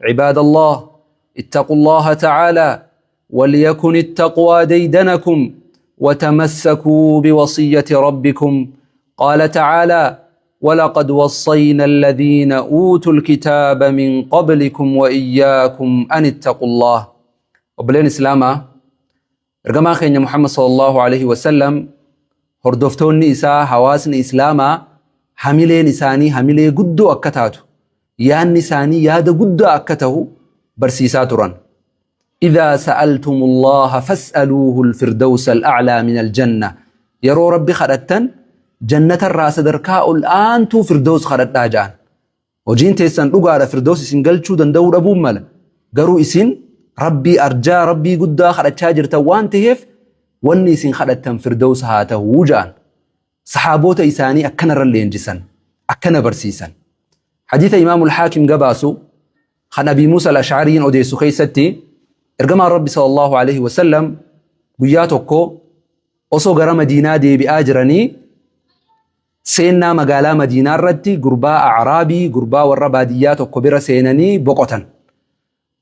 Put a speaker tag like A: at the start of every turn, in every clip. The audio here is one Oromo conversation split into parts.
A: عباد الله، اتقوا الله تعالى، وليكن التقوى ديدنكم، وتمسكوا بوصية ربكم. قال تعالى: ولقد وصينا الذين أوتوا الكتاب من قبلكم وإياكم أن اتقوا الله. Obboleen Islaamaa, ergamaa keenya Muhammad sallallahu alaihi wasallam, hordoftoonni isaa, hawaasni Islaamaa hamileen isaanii hamilee guddoo akka taatu, yaanni isaanii yaada guddaa akka tahu barsiisaa turan. إذا سألتم الله فاسألوه الفردوس الأعلى من الجنة. Yeroo Rabbi kadhattan jannatarraa sadarkaa ol aantuu firdaus kadhadhaa ja'an. Hojiin teessan dhugaadha, firdaus isin galchuu danda'uu dhabuun mala. Garuu isin Rabbii arjaa, Rabbii guddaa kadhachaa jirtan waan ta'eef, wanni isin kadhattan firdaus haa ta'uu ja'an. Saxaaboota isaanii akkanarra leenjisan, akkana barsiisan. Hadiisa Imaamul Haakim gabaasu kan Abii Muusa al-Ash'ariin odeessu keessatti, ergamaan Rabbi sallallahu alaihi wasallam guyyaa tokko osoo gara Madiinaa deebi'aa jiranii, seennaa magaalaa Madiinaa irratti gurbaa Acraabii, gurbaa warra baadiyyaa tokko bira seenanii boqotan.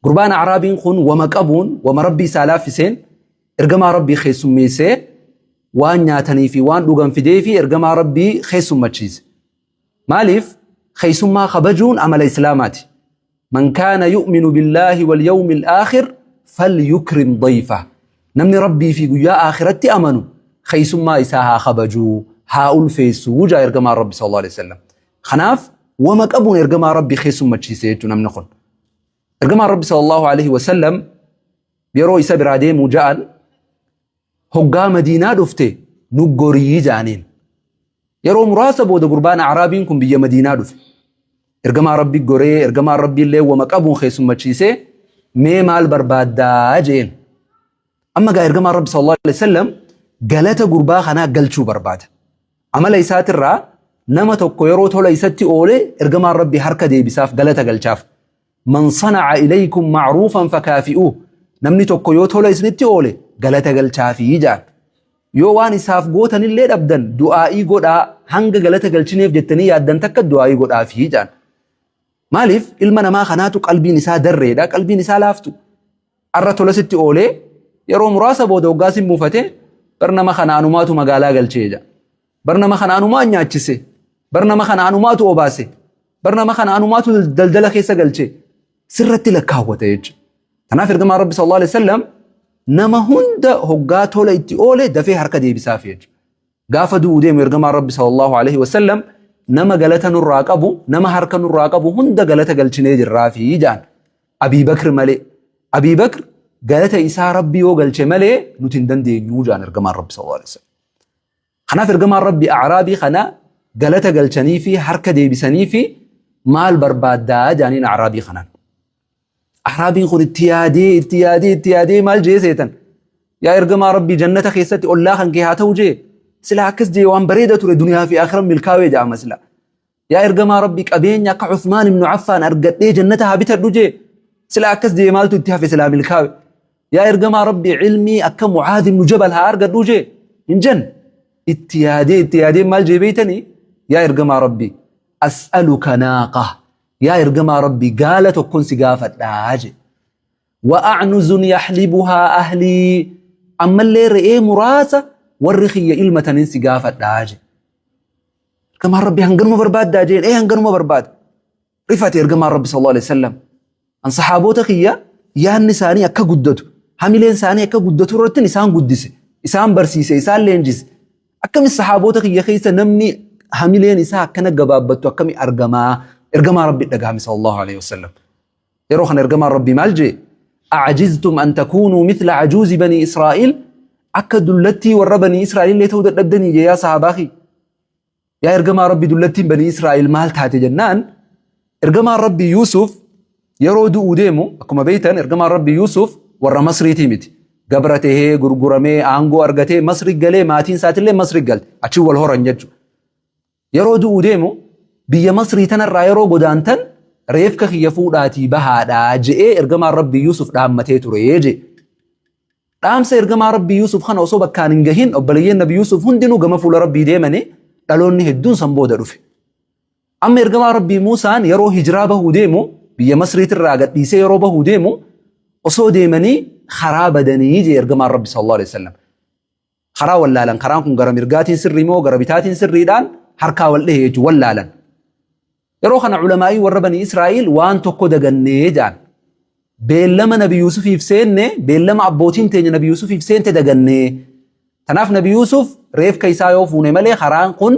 A: Gurbaan Acraabiin kun wama qabuun, wama Rabbii isaa laaffiseen, ergamaa Rabbii keessummeessee, waan nyaatanii fi waan dhugan fidee fi ergamaa Rabbii keessummachiise. Maaliif? Keessummaa kabajuun amala Islaamaati. من كان يؤمن بالله واليوم الآخر فليكرم ضيفه. Namni Rabbii fi guyyaa aakiratti amanu keessummaa isaa haa kabajuu, haa ulfeessuu jaa ergamaan Rabbi sallallahu alaihi wasallam. Kanaaf wama qabuun ergamaa Rabbii keessummachiise jechuun namni kun. Ergamaan Rabbi sallallahu alaihi wasallam yeroo isa biraa deemuu ja'an, hoggaa Madiinaa dhufte nu gorii ja'aniin. Yeroo muraasa booda gurbaan Acraabiin kun biyya Madiinaa dhufe. Ergamaa Rabbi goree, ergamaan Rabbi illee wama qabuun keessummachiisee, mee maal barbaaddaa jeen. Amma gaa ergamaan Rabbi sallallahu alaihi wasallam galata gurbaa kanaa galchuu barbaada. Amala isaatirraa nama tokko yeroo tola isatti oole ergamaan Rabbi harka deebisaaf, galata galchaaf. من صنع إليكم معروفا فكافئوه. Namni tokko yoo tola isinitti oole galata galchaafii jaan. Yoo waan isaaf gootanillee dhabdan, du'aa'ii godhaa, hanga galata galchineef jettanii yaaddan takka du'aa'ii godhaafii jaan. Maaliif? Ilma namaa kanaatu qalbiin isaa darreedha, qalbiin isaa laaftu. Arra tola sitti oolee yeroo muraasa booda hoggaa sin muufate, bar nama kana anumaatu magaalaa galchee jedha. Bar nama kana anumaan nyaachise. Bar nama kana anumaatu obaase. Bar nama kana anumaatu daldala keessa galchee. Sirratti lakkaawwata jechuudha. Kanaaf ergamaan Rabbi sallallahu alaihi wasallam nama hunda hoggaa tola itti oole dafee harka deebisaaf jechuudha. Gaafa du'uu deemu ergamaan Rabbi sallallahu alaihi wasallam, nama galata nurraa qabu, nama harka nurraa qabu hunda galata galchinee jirraafi jaan. Abii Bakr malee. Abii Bakr galata isaa Rabbi yoo galche malee nuti hin dandeenyu jaan ergamaan Rabbi sallallahu alaihi wasallam. Kanaaf ergamaan Rabbi Acraabii kana galata galchanii fi harka deebisanii fi maal barbaaddaa jaaniin Acraabii kanaan. Acraabiin kun itti yaadee, itti yaadee, itti yaadee, maal jee seetan? Yaa ergamaa Rabbii, jannata keessatti ollaa kan kee haa ta'u jee. Silaa akkas jee waan bareeda ture, duniyaa fi akhiran milkaa'ee jedhama sila. Yaa ergamaa Rabbii, qabeenya akka Uthmaan ibn Affaan argadhee jannata haa bitadhu jee. Silaa akkas jee maaltu itti hafe, silaa milkaa'e. Yaa ergamaa Rabbii, ilmii akka Mucaad ibn Jabal haa argadhu jee. Hin jenne. Itti yaadee, itti yaadee, maal jee beeytanii? Yaa ergamaa Rabbii, أسألك ناقة. Yaa ergamaa Rabbii, gaala tokkon si gaafadhaa jee. وأعنز يحلبها أهلي. Ammallee re'ee muraasa warri kiyya ilmatanin si gaafadhaa jee. Ergamaan Rabbi hanganuma barbaaddaa jeen. Ee, hanganuma barbaada. Rifate ergamaan Rabbi sallallahu alaihi wasallam. An saxaaboota kiyya yaadni isaanii akka guddatu, hamileen isaanii akka guddatu irratti isaan guddise, isaan barsiise, isaan leenjise. Akkami saxaaboota kiyya keessa namni hamileen isaa akkana gabaabbattu akkami argamaa? Ergamaa Rabbi dhagahame sallallahu alaihi wasallam. Yeroo kana ergamaan Rabbi maal jee? أعجزتم أن تكونوا مثل عجوز بني إسرائيل. Akka dullattii warra Banii Israa'el illee ta'uu dadhabdanii jee yaa sahaabaa kiyya. Yaa ergamaa Rabbi, dullattiin Banii Israa'el maal taate jennaan, ergamaan Rabbi Yuusuf yeroo du'uu deemu, akkuma beektan ergamaan Rabbi Yuusuf warra Masriitii miti. Gabra tahee gurguramee aangoo argatee Masri galee, maatiin isaatillee Masri galte, achi wal horan jechuudha. Yeroo du'uu deemu, biyya Masrii tanarraa yeroo godaantan reefka kiyya fuudhaatii bahaadhaa je'ee ergamaan Rabbi Yuusuf dhaammatee ture jee. Dhaamsa ergamaa Rabbii Yuusuf kana osoo bakkaan hin gahin obboleeyyan Nabi Yuusuf hundinuu gama fuula Rabbii deemanii, dhaloonni hedduun san booda dhufe. Amma ergamaa Rabbii Muusaan yeroo hijiraa bahuu deemu biyya Masriitirraa gadhiisee yeroo bahuu deemu osoo deemanii karaa badanii jee ergamaan Rabbi sallallahu alaihi wasallam. Karaa wallaalan karaan kun gara mirgaatiin sirrii moo gara bitaatiin sirriidhaan harkaa wal dhahe jechuun wallaalan. Yeroo kana ulamaa'ii warra banii Israa'iil waan tokko dagannee ja'an. Beellama Nabi Yuusufiif seenne beellama abbootiin teenya Nabi Yuusufiif seente dagannee. Tanaaf Nabi Yuusuf reefka isaa yoo fuune malee karaan kun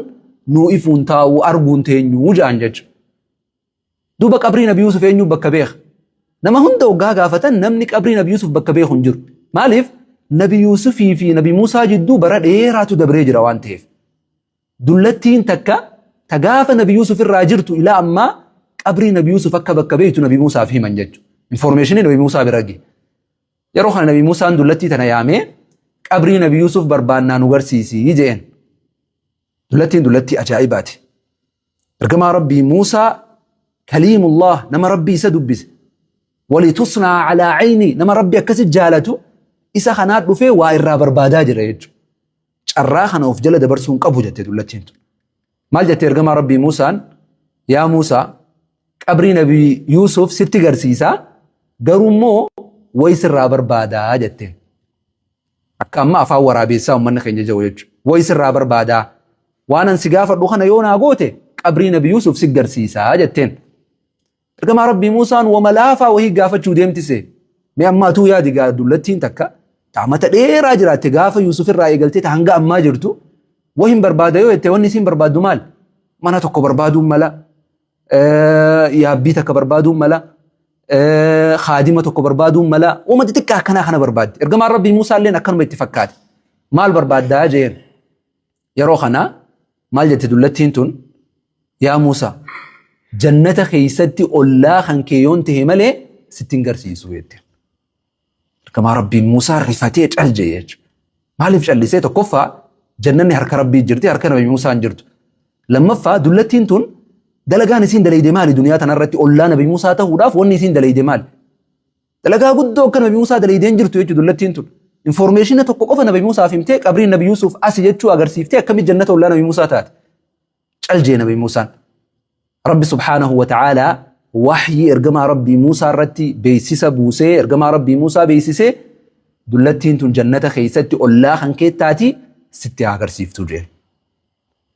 A: nuu ifuun taa'u arguun teenyuu ja'an jechuudha. Duuba qabrii Nabi Yuusuf eenyu bakka beeka? Nama hunda hoggaa gaafatan namni qabrii Nabi Yuusuf bakka beeku hin jiru. Maaliif? Nabi Yuusufii fi Nabi Muusaa jidduu bara dheeraatu dabree jira waan ta'eef. Dullattiin takka ta gaafa Nabi Yuusuf irraa jirtu ilaa ammaa qabrii Nabi Yuusuf akka bakka beektu Nabi Muusaaf himan jechuudha. Informeeshinii Nabi Muusaa bira gahe. Yeroo kana Nabi Muusaan dullattii tana yaamee qabrii Nabi Yuusuf barbaannaa nu garsiisi jeen. Dullattiin dullattii ajaa'ibaati. Ergamaa Rabbii Muusaa kaliimullah nama Rabbii isa dubbise. Walitusnaa alaa ayni nama Rabbi akkasi jaalatu isa kanaa dhufee waa irraa barbaadaa jira jechuudha. Carraa kana of jala dabarsuu hin qabu jette dullattiin tun. Maal jette ergamaa Rabbii Muusaan? Yaa Muusaa qabrii Nabi Yuusuf sitti garsiisaa garuu immoo wayi sirraa barbaadaa jetteen. Akka amma afaan waraabeessaa uummanni keenya jiru jechuudha. Wayi sirraa barbaadaa. Waan an si gaafadhu kana yoo naa goote qabrii Nabi Yuusuf si garsiisaa jetteen. Ergamaa Rabbii Muusaan wama laafaa wahii gaafachuu deemtise. Mee amma atuu yaadi gaa dullattiin takka ta amata dheeraa jiraatte gaafa Yuusuf irraa eegaltee ta hanga ammaa jirtu wahin barbaada yoo jette wanni isiin barbaaddu maal? Mana tokko barbaaduun mala, yaabbii takka barbaaduun mala, haadima tokko barbaaduun mala, wama xixiqqaa akkanaa kana barbaaddi. Ergamaan Rabbii Muusaa illeen akkanuma itti fakkaate. Maal barbaaddaa jeen? Yeroo kana maal jette dullattiin tun? Yaa Muusaa, jannata keessatti ollaa kan kee yoon ta'e malee sitti hin garsiisu jette. Ergamaa Rabbii Muusaa rifatee cal jedhe jechuudha. Maaliif callisee? Tokkoffaa jannanni harka Rabbii jirti, harka Nabi Muusaa hin jirtu. Lammaffaa dullattiin tun dalagaan isiin dalayde maali duniyaa tanarratti ollaa Nabi Muusaa ta'uudhaaf wanni isiin dalayde maali? Dalagaa guddoo akka Nabi Muusaa dalaydee hin jirtu jechuudha dullattiin tun. Informeeshina tokko qofa Nabi Muusaaf himtee qabriin Nabi Yuusuf asi jechuu agarsiiftee akkamitti jannata ollaa Nabi Muusaa taate. Cal jee Nabi Muusaan. Rabbi subhaanahu wa ta'aalaa waxyii ergamaa Rabbii Muusaa irratti beeksisa buusee ergamaa Rabbii Muusaa beeksisee dullattiin tun jannata keessatti ollaa kan kee taati sitti haa agarsiiftu jeen.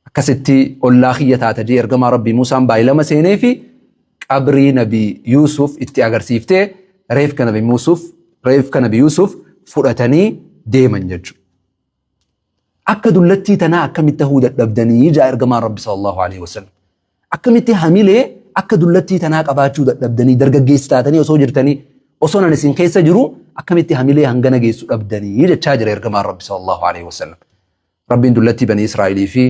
A: Akkasitti ollaa kiyya taata jee ergamaa Rabbii Muusaan baay'ilama seenee fi qabrii Nabi Yuusuf itti agarsiiftee reefka Nabi Yuusuf reefka Nabi Yuusuf fudhatanii deeman jechuudha. Akka dullattii tanaa akkamitti tahuu dadhabdanii jaa ergamaan Rabbi sallallahu alaihi wasallam. Akkamitti hamilee akka dullattii tanaa qabaachuu dadhabdanii dargaggeessi taatanii osoo jirtanii osoo nan isin keessa jiru akkamitti hamilee hangana geessu dhabdanii jechaa jira ergamaan Rabbi sallallahu alaihi wasallam. Rabbiin dullattii banii Israa'ilii fi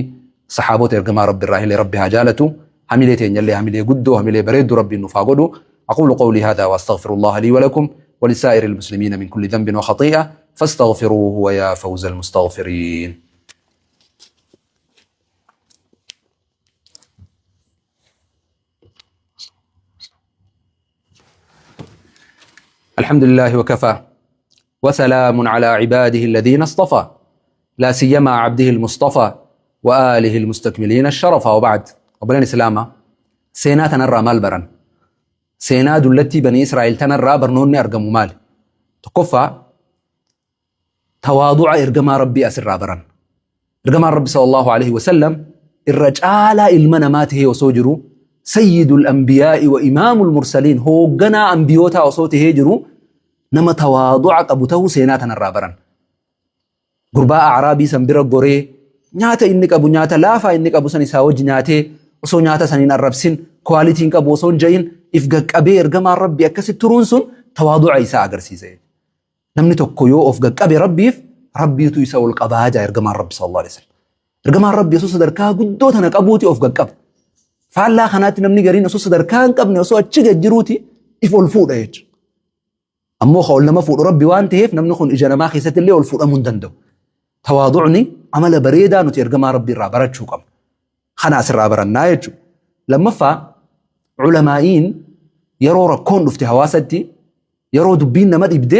A: saxaaboota ergamaa Rabbi irraa illee Rabbi haa jaalatu. Hamilee teenyallee hamilee guddoo hamilee bareeddu Rabbiin nuuf haa godhu. أقول قولي هذا وأستغفر الله لي ولكم ولسائر المسلمين من كل ذنب وخطيئة فاستغفروه ويا فوز المستغفرين. الحمد لله وكفى وسلام على عباده الذين اصطفى لا سيما عبده المصطفى وآله المستكملين الشرف وبعد. Obboleen Islaamaa seenaa tanarraa maal baran? Seenaa dullattii banii Israa'el tanarraa barnoonni argamu maali? Tokkoffaa tawaadu'a ergamaa Rabbii asirraa baran. Ergamaan Rabbi sallallahu alaihi wasallam irra caalaa ilma namaa tahee osoo jiru sayyidul anbiyaa'i wa imaamul mursaliin hoogganaa ambiyootaa osoo tahee jiru nama tawaadu'a qabu tahuu seenaa tanarraa baran. Gurbaa A'raabii san bira goree nyaata inni qabu nyaata laafaa inni qabu san isaa wajji nyaatee osoo nyaata san hin arrabsin kwaalitii hin qabu osoo hin ja'in if gaqqabee ergamaan Rabbii akkasitti turuun sun tawaadu'a isaa agarsiisa. Namni tokko yoo of gaqqabe Rabbiif Rabbiitu isa ol qabaa jaa ergamaan Rabbi sallallahu alaihi wasallam. Ergamaan Rabbi osoo sadarkaa guddoo tana qabuuti of gaqqaba. Faallaa kanaatti namni gariin osoo sadarkaa hin qabne osoo achi gad jiruuti if ol fuudha jechuudha. Ammoo ka ol nama fuudhu Rabbi waan ta'eef namni kun ija namaa keessatti illee ol fuudhamuu hin danda'u. Tawaadu'ni amala bareedaa nuti ergamaa Rabbi irraa barachuu qabna. Kana asirraa barannaa jechuudha. Lammaffaa ulamaa'iin yeroo rakkoon dhufte hawaasatti yeroo dubbiin nama dhibde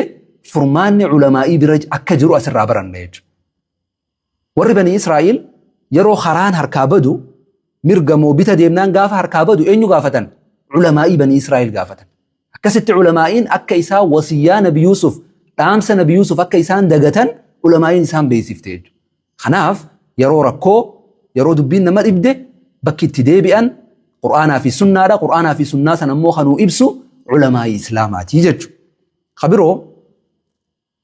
A: furmaanni ulamaa'ii bira akka jiru asirraa baranna jechuudha. Warri Banii Israa'iil yeroo karaan harkaa badu mirga moo bita deemnaan gaafa harkaa badu eenyu gaafatan? Ulamaa'ii Banii Israa'iil gaafatan. Akkasitti ulamaa'iin akka isaan wasiyyaa Nabi Yuusuf, dhaamsa Nabi Yuusuf akka isaan dagatan ulamaa'iin isaan beeksifte jechuudha. Kanaaf yeroo rakkoo, yeroo dubbiin nama dhibde bakki itti deebi'an Qur'aanaa fi sunnaadha. Qur'aanaa fi sunnaa sana immoo kanuu ibsu ulamaa'ii Islaamaati jechuudha. Ka biroo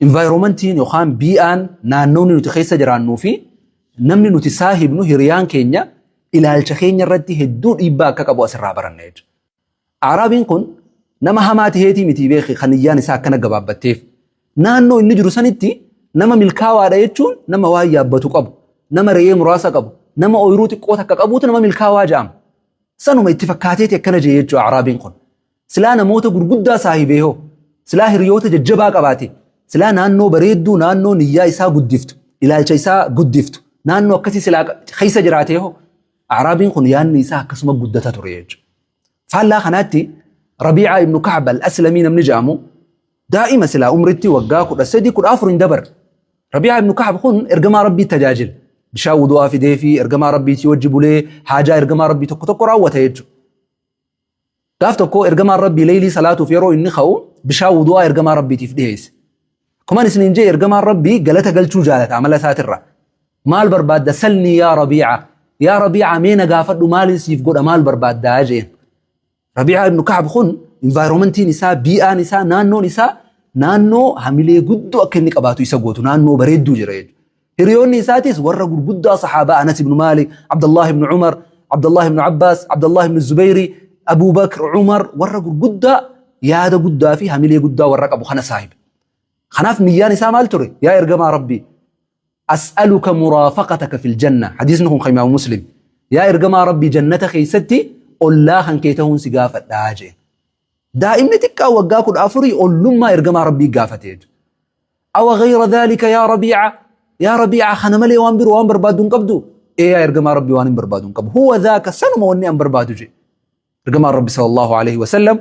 A: environmentiin yookaan bii'aan naannoonni nuti keessa jiraannuu fi namni nuti saahibnu hiriyaan keenya ilaalcha keenya irratti hedduu dhiibbaa akka qabu asirraa baranna jechuudha. Araabiin kun nama hamaa taheetii miti beeki kan niyyaan isaa akkana gabaabbatteef. Naannoo inni jiru sanitti nama milkaawaadha jechuun nama waan yaabbatu qabu, nama re'ee muraasa qabu, nama ooyiruu xiqqoo takka qabuutu nama milkaawaa jedhama. Sanuma itti fakkaateeti akkana jee jechuudha Araabiin kun. Silaa namoota gurguddaa saahibee hoo, silaa hiriyoota jajjabaa qabaate, silaa naannoo bareedduu naannoo niyyaa isaa guddiftu, ilaalcha isaa guddiftu, naannoo akkasii silaa keessa jiraatee hoo, Araabiin kun yaadni isaa akkasuma guddata ture jechuudha. Faallaa kanaatti Rabiicaa ibnu Kacb al-Aslamii namni jedhamu daa'ima silaa umritti waggaa 13 14 hin dabarre. Rabiicaa ibnu Kacb kun ergamaa Rabbii tajaajila. Bishaan wudu'aa fidee fi ergamaa Rabbiitii wajji bulee haajaa ergamaa Rabbii tokko tokko raawwata jechuudha. Gaaf tokko ergamaan Rabbii leeylii salaatuuf yeroo inni ka'u bishaan wudu'aa ergamaa Rabbiitiif dhiheesse. Akkuman isiniin jee ergamaan Rabbii galata galchuu jaalata amala isaatirra. Maal barbaadda salnii yaa Rabiica yaa Rabiica mee na gaafadhu maalin siif godha maal barbaaddaa jeen. Rabiica ibnu Kacb kun environmentiin isaa bii'aan isaa naannoon isaa naannoo hamilee guddoo akka inni qabaatu isa gootu naannoo bareedduu jira jechuudha. Hiriyoonni isaatis warra gurguddaa sahaabaa Anas ibn Maalik, Abdullah ibn Umar, Abdullah ibn Abbas, Abdullah ibn Zubayri, Abu Bakr, Umar warra gurguddaa yaada guddaa fi hamilee guddaa warra qabu kana saahiba. Kanaaf niyyaan isaa maal ture? Yaa ergamaa Rabbii, as'aluka muraafaqataka fil janna. Hadiisni kun kan Imaamu Muslim. Yaa ergamaa Rabbii jannata keessatti ollaa kan kee ta'uun si gaafadhaa jeen. Daa'imni xiqqaa waggaa 14 ollummaa ergamaa Rabbii gaafate jechuudha. Awa ghayra dhaalika yaa Rabiica? Yaa Rabiica kana malee waan biroo waan barbaaddu hin qabdu? Ee yaa ergamaa Rabbii waan hin barbaadu hin qabu. Huwa dhaaka sanuma wanni an barbaadu jedhe. Ergamaan Rabbi sallallahu alaihi wasallam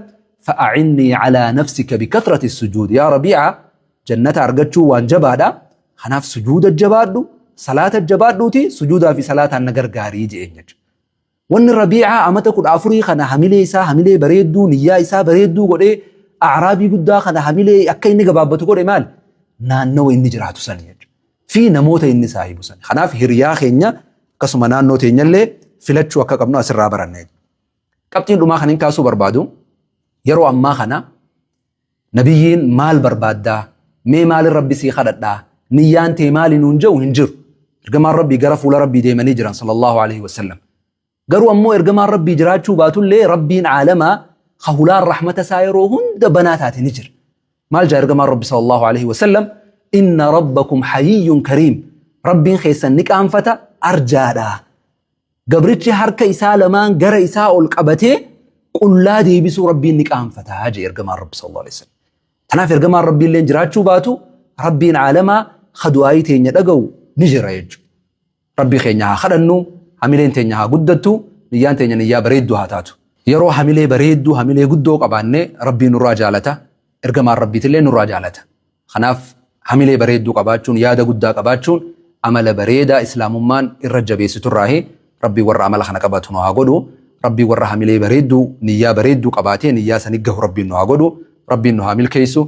A: fa'a'innii calaa nafsika bikathrati sujuud. Yaa Rabiica jannata argachuu waan jabaadha. Kanaaf sujuuda jabaadhu, salaata jabaadhuuti sujuudaa fi salaataan na gargaarii jedheen jechuudha. Wanni Rabiicaa amata 14 kana hamilee isaa hamilee bareedduu niyyaa isaa bareedduu godhee A'raabii guddaa kana hamilee akka inni gabaabbatu godhe maali? Naannawa inni jiraatu sani jechuudha. Fi namoota inni saahibu sani. Kanaaf hiriyaa keenya akkasuma naannoo teenyallee filachuu akka qabnu asirraa baranna jechuudha. Qabxiin dhumaa kan hin kaasuu barbaadu yeroo ammaa kana Nabiyyiin maal barbaaddaa? Mee maalin Rabbi sii kadhadhaa? Niyyaan tee maali nuun je'u hin jiru. Ergamaan Rabbii gara fuula Rabbii deemanii jiran sallallahu alaihi wasallam. Garuu ammoo ergamaan Rabbii jiraachuu baatullee Rabbiin aalamaa ka hulaan rahmata isaa yeroo hunda banaa taate ni jira. Maal jaa ergamaan Rabbi sallallahu alaihi wasallam? Inna rabbakum hayiyyun kariim. Rabbiin keessan ni qaanfata arjaadha. Gabrichi harka isaa lamaan gara isaa ol qabatee qullaa deebisuu Rabbiin ni qaanfata jee ergamaan Rabbi sallallahu alaihi wasallam. Kanaaf ergamaan Rabbii illee jiraachuu baatu Rabbiin aalamaa ka du'aayii teenya dhaga'u ni jira jechuudha. Rabbii keenya haa kadhannu, hamileen teenya haa guddattu, niyyaan teenya niyyaa bareedduu haa taatu. Yeroo hamilee bareedduu, hamilee guddoo qabaanne Rabbiin nurraa jaalata, ergamaan Rabbiitillee nurraa jaalata. Kanaaf hamilee bareedduu qabaachuun, yaada guddaa qabaachuun amala bareedaa Islaamummaan irra jabeessiturraahi. Rabbiin warra amala kana qabatu nu haa godhu. Rabbiin warra hamilee bareedduu, niyyaa bareedduu qabaatee niyyaa sani gahu Rabbiin nu haa godhu. Rabbiin nu haa milkeessu.